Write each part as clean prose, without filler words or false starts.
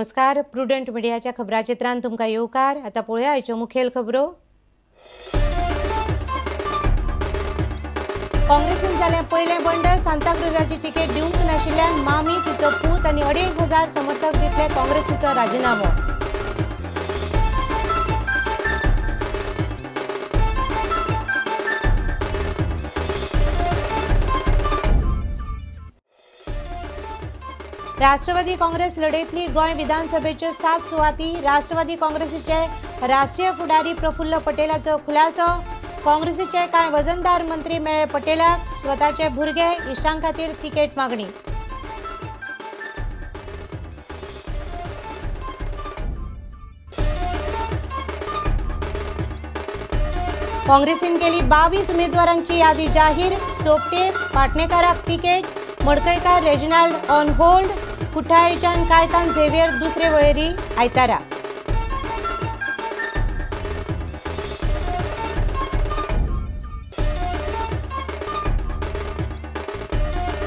नमस्कार, प्रुडंट मिडियाच्या खबराचित्रान तुमकां येवकार. आतां पळोवया आयच्यो मुखेल खबरो. काँग्रेसीन जालें पयलें बंड. सांताक्रुजाची तिकेट दिवंक नाशिल्ल्यान मामी, तिचो पूत आनी 2500 समर्थक दितले काँग्रेसीचो राजिनामो. राष्ट्रवादी काँग्रेस लढयतली गोंय विधानसभेच्यो 7 सुवाती. राष्ट्रवादी काँग्रेसीचे राष्ट्रीय फुडारी प्रफुल्ल पटेलाचो खुलासो. काँग्रेसीचे कांय वजनदार मंत्री मेळ्ळे पटेलाक. स्वताचे भुरगे इश्टां खातीर तिकेट मागणी. काँग्रेसीन केली 22 उमेदवारांची यादी जाहीर. सोपटे पाटणेकाराक ticket, Madkaikar Reginald on hold, कुठायच्यान कायतान झेवियर दुसरे वळेरी आयतारा.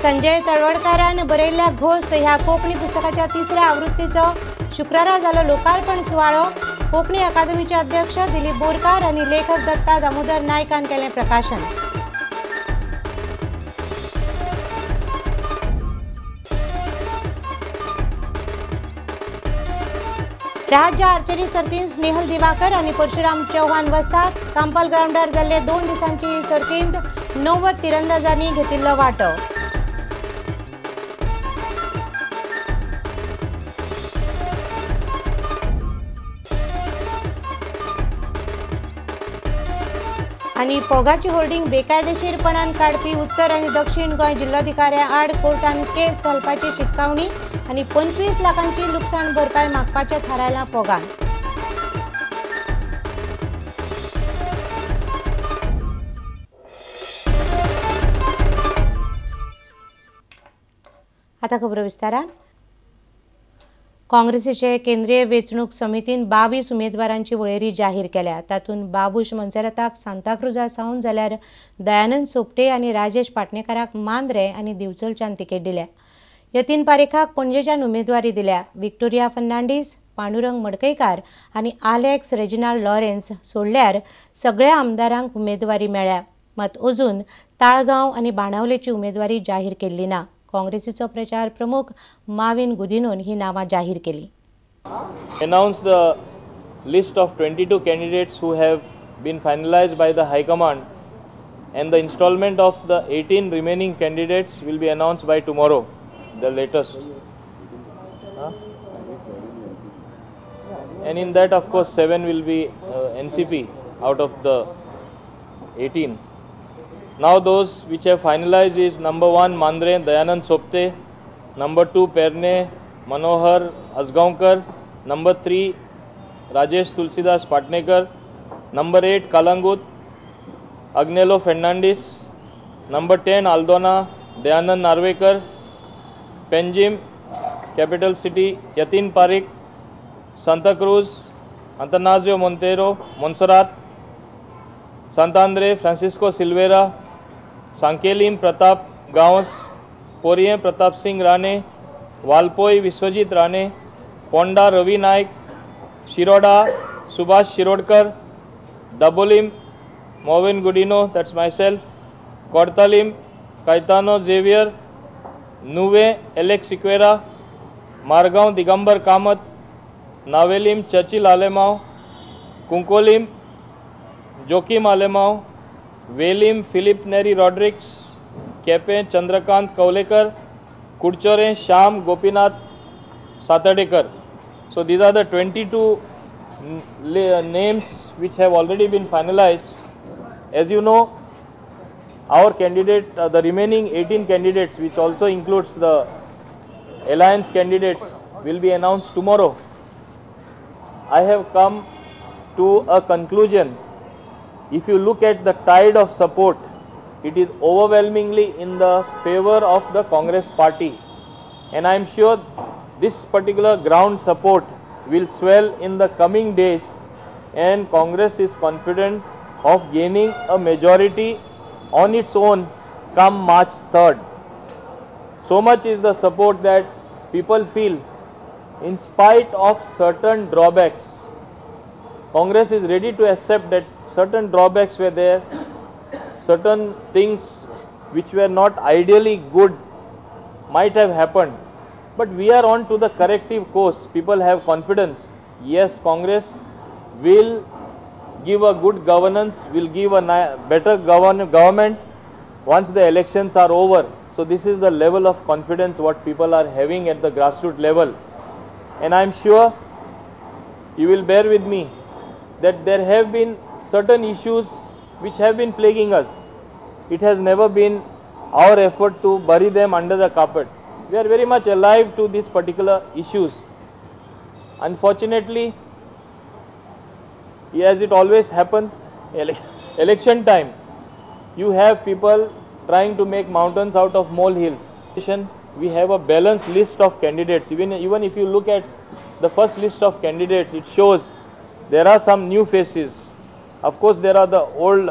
संजय तळवडकारान बरयल्ल्या घोस्त ह्या कोंकणी पुस्तकाच्या तिसऱ्या आवृत्तीचो शुक्रारा जालो लोकार्पण सुवाळो. कोंकणी अकादमीचे अध्यक्ष दिलीप बोरकार आनी लेखक दत्ता दामोदर नायकान केलें प्रकाशन. राज्य आर्चरी सर्तींत स्नेहल दिवाकर आनी परशुराम चौहान वस्तात. कांपाल ग्रावंडार जाल्ले 2 दिसांची सर्तींत 90 तिरंदाजांनी घेतिल्लो वांटो. आनी फोगाची होर्डिंग बेकायदेशीरपणान काडपी उत्तर आनी दक्षिण गोंय जिल्लोधिकाऱ्या आड कोर्टान केस घालपाची शिटकावणी आनी 25 लाखांची लुकसाण भरपाय मागपाचें थारायलां फोगान. आतां खबरो विस्तारान. काँग्रेसीचे केंद्रीय वेंचणूक समितीन 22 उमेदवारांची वळेरी जाहीर केल्या. तातूंत बाबूश मोन्सेराताक सांताक्रुजा सावन जाल्यार दयानंद सोपटे आनी राजेश पाटणेकाराक मांद्रे आनी दिवचलच्यान तिकेट दिल्या. यतीन पारेखाक पणजेच्यान उमेदवारी दिल्या. विक्टोरिया फर्नांडीस, पांडुरंग मडकयकार आनी आलेक्स रेजिनाल्ड लॉरेन्स सोडल्यार सगळ्या आमदारांक उमेदवारी मेळ्ळ्या. मात अजून ताळगांव आनी बाणावलेची उमेदवारी जाहीर केल्ली ना. काँग्रेसीचो प्रचार प्रमुख माविन गुदिनोन ही नावां जाहीर केली. Announce the list of 22 candidates who have been finalized by the High Command and the installment of the 18 remaining candidates will be announced by tomorrow, the latest. And in that, of course, 7 will be NCP out of the 18. Now those which have finalized is number 1 Mandre Dayanand Sopte, number 2 Perne Manohar Azgaonkar, number 3 Rajesh Tulsidas Patnekar, number 8 Kalangut Agnelo Fernandes, number 10 Aldona Dayanand Narvekar, Panjim Capital City Yatin Parikh, Santa Cruz Antanasio Montero Monserrate, Santandre Francisco Silveira, Sanquelim Pratap Gawas, Poriem Pratap Singh Rane, Valpoi Vishwajit Rane, Ponda Ravi Naik, Shiroda Subhash Shirodkar, Dabolim Mauvin Godinho, that's myself, Cortalim Caetano Xavier, Nuvem Alex Sequeira, Margao Digambar Kamat, Navelim Churchill Alemao, Cuncolim Joaquim Alemao, Velim Filipe Neri Rodrigues, Quepem Chandrakant Kavlekar, Curchorem Shyam Gopinath Satardekar. So these are the 22 names which have already been finalized. As you know, our candidate, the remaining 18 candidates, which also includes the alliance candidates, will be announced tomorrow. I have come to a conclusion. If you look at the tide of support, it is overwhelmingly in the favor of the Congress party, and I am sure this particular ground support will swell in the coming days, and Congress is confident of gaining a majority on its own come March 3rd. So much is the support that people feel in spite of certain drawbacks, Congress is ready to accept that certain drawbacks were there, certain things which were not ideally good might have happened, but we are on to the corrective course. People have confidence. Yes, Congress will give a good governance, will give a better government once the elections are over. So this is the level of confidence what people are having at the grassroots level. And I am sure you will bear with me that there have been certain issues which have been plaguing us. It has never been our effort to bury them under the carpet. We are very much alive to these particular issues. Unfortunately, as it always happens, election time, you have people trying to make mountains out of molehills. We have a balanced list of candidates. Even if you look at the first list of candidates, it shows there are some new faces. Of course, there are the old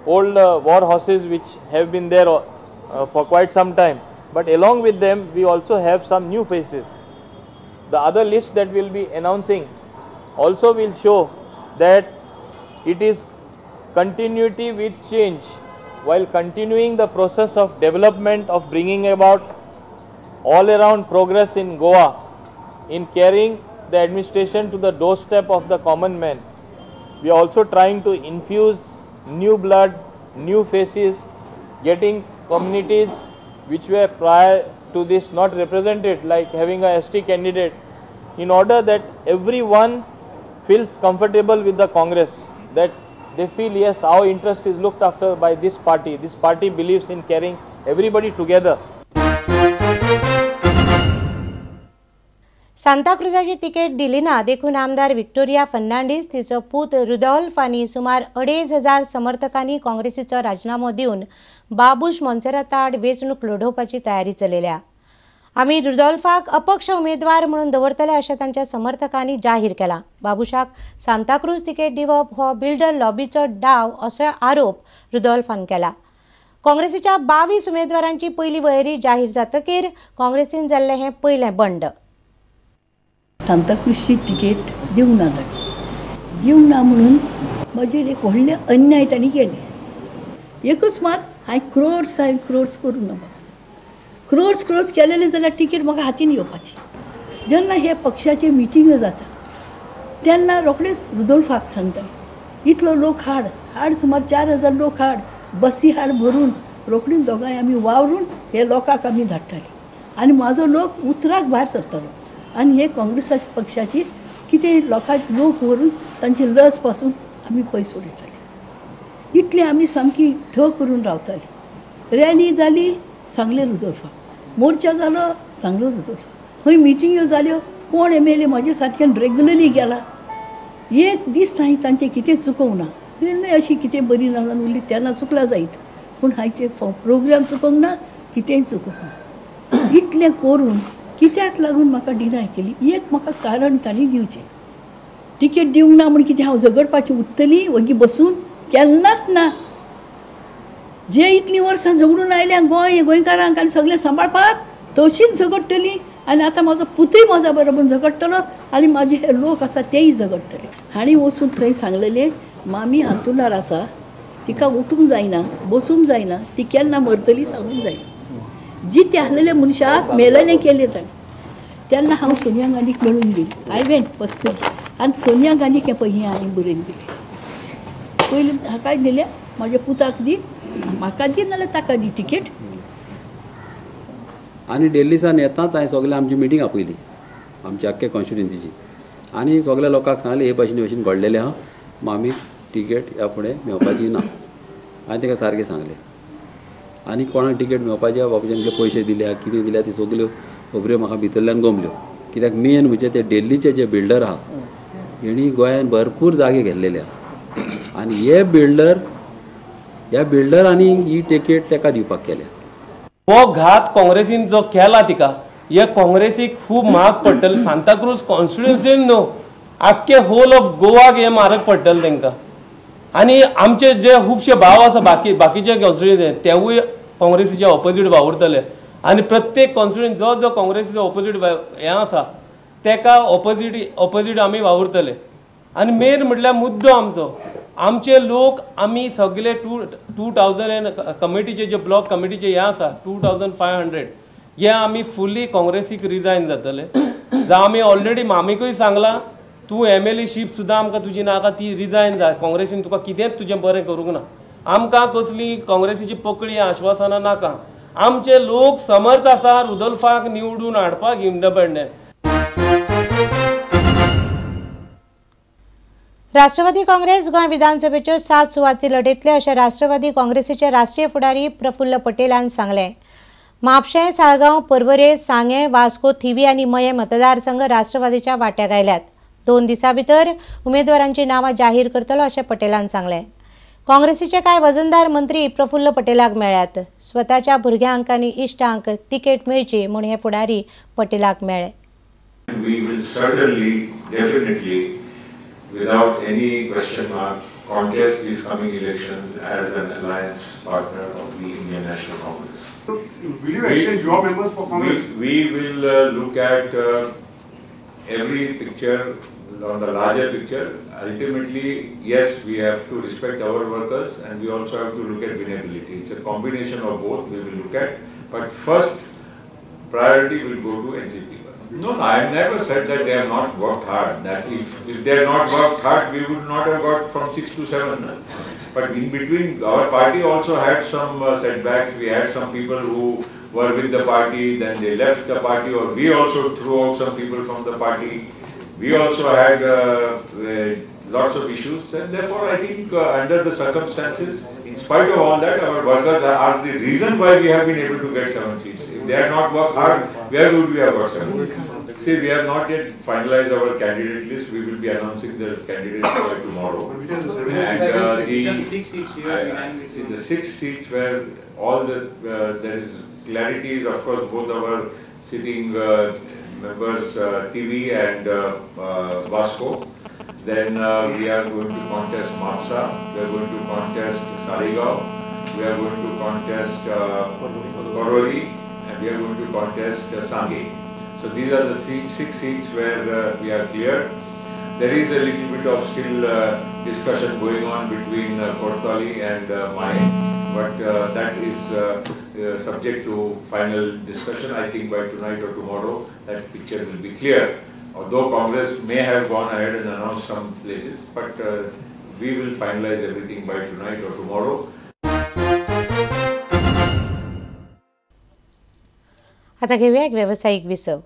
war horses which have been there for quite some time. But along with them, we also have some new faces. The other list that we will be announcing also will show that it is continuity with change, while continuing the process of development of bringing about all around progress in Goa, in carrying the administration to the doorstep of the common man. We are also trying to infuse new blood, new faces, getting communities which were prior to this not represented, like having a ST candidate, in order that everyone feels comfortable with the Congress, that they feel, yes, our interest is looked after by this party. This party believes in carrying everybody together. सांताक्रुजाची ticket दिली ना देखून आमदार Victoria Fernandes, तिचो पूत रुदोल्फ आनी सुमार 2500 समर्थकांनी काँग्रेसीचो राजीनामो दिवन बाबूश मोन्सेराता आड वेंचणूक लढोवपाची तयारी चलयल्या. आमी रुदोल्फाक अपक्ष उमेदवार म्हणून दवरतले अशें तांच्या समर्थकांनी जाहीर केला. बाबूशाक सांताक्रूज तिकेट दिवप हो बिल्डर लॉबीचो डाव असो आरोप रुदोल्फान केला. काँग्रेसीच्या 22 उमेदवारांची पयली वळेरी जाहीर जातकीर काँग्रेसीन जाल्लें हें पयलें बंड. सांताक्रूजची तिकेट दिवंक ना ताणें, दिवंक ना म्हणून म्हजेर एक व्हडलें अन्याय तांणी केलें. एकूच मात हांवें क्रोर्स, हांवें क्रोर्स करूंक ना, क्रोर्स क्रोर्स केलेले जाल्यार तिकेट म्हाका हातीन येवपाची. जेन्ना हे पक्षाचे मिटिंग्यो जाता तेन्ना रोखडेच रुदोल्फाक सांगता, इतलो लोक हाड, हाड सुमार 4000 लोक हाड, बसी हाड भरून. रोखडीच दोगांय आमी वावरून हे लोकांक आमी धाडटाले आनी म्हाजो लोक उतराक भायर सरतालो. आनी हे काँग्रेस पक्षाची कितें लोकांक लोक व्हरून तांची लस पासून आमी पयस उडयताले. इतले आमी सामकी ठ करून रावताले. रॅली जाली सांगलें रुदोल्फाक, मोर्चा जालो सांगलो रुदोल्फाक, खंय मिटिंग्यो जाल्यो कोण एम एल ए म्हजे सारक्यान रेगुलरली गेला, एक दीस हांवें तांचें कितें चुकोवंक ना. न्हय अशी कितें बरी ना उरली तेन्ना चुकला जायत, पूण हांचे प्रोग्राम चुकोवंक ना, कितेंय चुकोवंक ना. इतलें करून कित्याक लागून म्हाका डिनाय केली, एक म्हाका कारण तांणी दिवचें. तिकेट दिवंक ना म्हूण कितें हांव झगडपाची उरतली वगी बसून? केन्नाच ना. जे इतलीं वर्सां झगडून आयल्या गोंय गोंयकारांक आनी सगळें सांबाळपाक, तशीच झगडटली. आनी आतां म्हाजो पुतूय म्हज्या बरोबर झगडटलो आनी म्हाजे हे लोक आसा तेय झगडटले. हांणी वचून थंय सांगलेलें, मामी हांतुणार आसा, तिका उठूंक जायना, बसूंक जायना, ती केन्ना मरतली सांगूंक जायना. जिते आसलेले मनशाक मेलेलें केलें ताणें. तेन्ना हांव सोनिया गांधीक मेळून दिली, I went personally, आनी सोनिया गांधीक हें पळय हें हांवें बरोवन दिलें. पयलीं हाकाय दिलें, म्हाज्या पुताक दी, म्हाका दी, नाल्यार ताका दी तिकेट. आनी डेल्लीसान येताच हांवें सगळें आमची मिटींग आपयली, आमची आख्खे कॉन्स्टिट्युएन्सीची, आनी सगळ्या लोकांक सांगलें हे भाशेन भशेन घडलेलें आहा, मामीक तिकेट ह्या फुडें मेळपाची ना. हांवें ताका सारकें सांगलें. आनी कोणाक तिकेट मेळपाची बाबूच्यान इतले पयशे दिल्या कितें दिल्या ती सगल्यो खबऱ्यो म्हाका भितरल्यान गमल्यो. कित्याक मेन म्हणजे ते डेल्लीचे जे बिल्डर आहा हेणी गोंयान भरपूर जागे घेतलेले आहा आनी हे बिल्डर, ह्या बिल्डरांनी ही तिकेट ताका दिवपाक केल्या. हो घात काँग्रेसीन जो केला तिका, हे काँग्रेसीक खूब महाग पडटलें. सांताक्रूज कॉन्स्टिट्युएन्सीन न्हू, आख्खे होल ऑफ गोवाक हे म्हारग पडटलें तांकां. आनी आमचे जे खुबशे भाव आसा बाकी बाकीचे कॉन्स्टिट्युएन्सी तेवूय काँग्रेसीच्या ऑपोजीट वावुरतले. आनी प्रत्येक कॉन्स्टिट्युएन्सी जो जो काँग्रेसीच्या ऑपोजीट हें आसा तेका ऑपोजीट आमी वावुरतले. आनी मेन म्हटल्यार मुद्दो आमचो, आमचे लोक आमी सगळे 2000 कमिटीचे जे ब्लॉक कमिटीचे हे आसा 2500 हे आमी फुली काँग्रेसीक रिजायन जातले. जावं आमी ऑलरेडी मामीकूय सांगलां, तूं MLA शीप सुद्दां आमकां तुजी नाका, ती रिजायन जाय. काँग्रेसीन तुका कितेंच तुजें बरें करूंक ना. आमकां कसली काँग्रेसीची पकडी आश्वासनां नाका. आमचे लोक समर्थ आसा रुदोल्फाक निवडून हाडपाक इंडिपेंडंट. राष्ट्रवादी काँग्रेस गोंय विधानसभेच्यो 7 सुवाती लढयतले अशें राष्ट्रवादी काँग्रेसीचे राष्ट्रीय फुडारी प्रफुल्ल पटेलान सांगलें. म्हापशें, साळगांव, पर्वरे, सांगें, वास्को, थिवी आनी मयें मतदारसंघ राष्ट्रवादीच्या वांट्याक आयल्यात. 2 दिसां भितर उमेदवारांची नांवां जाहीर करतलो अशें पटेलान सांगलें. काँग्रेसीचे कांय वजनदार मंत्री प्रफुल्ल पटेलाक मेळ्ळ्यात. स्वताच्या भुरग्यांक आनी इश्टांक तिकेट मेळची म्हूण हे फुडारी पटेलाक मेळ्ळे. We will certainly, definitely, without any question mark, contest these coming elections as an alliance partner of the Indian National Congress. Will you exchange your members for Congress? We will look at every picture on the larger picture. Ultimately, yes, we have to respect our workers and we also have to look at winnability. It's a combination of both we will look at. But first priority will go to NCP. No, I have never said that they have not worked hard. That's if they have not worked hard, we would not have got from 6 to 7. But in between, our party also had some setbacks. We had some people who were with the party, then they left the party, or we also threw out some people from the party. We also had lots of issues, and therefore I think under the circumstances, in spite of all that, our workers are the reason why we have been able to get 7 seats. If they had not worked hard, where would we have got 7 seats? See, we have not yet finalized our candidate list. We will be announcing the candidates by tomorrow. And the 6 seats where all the there is clarity is, of course, both our sitting members, TV and Vasco. Then we are going to contest Mapsa, we are going to contest Saligao, we are going to contest Koroli, and we are going to contest Sange. So these are the 6 seats where we are clear. There is a little bit of still discussion going on between Kortali and Mahe, but that is subject to final discussion. I think by tonight or tomorrow that picture will be clear. Although Congress may have gone ahead and announced some places, but we will finalize everything by tonight or tomorrow. आता घेऊया एक व्यावसायिक विसव.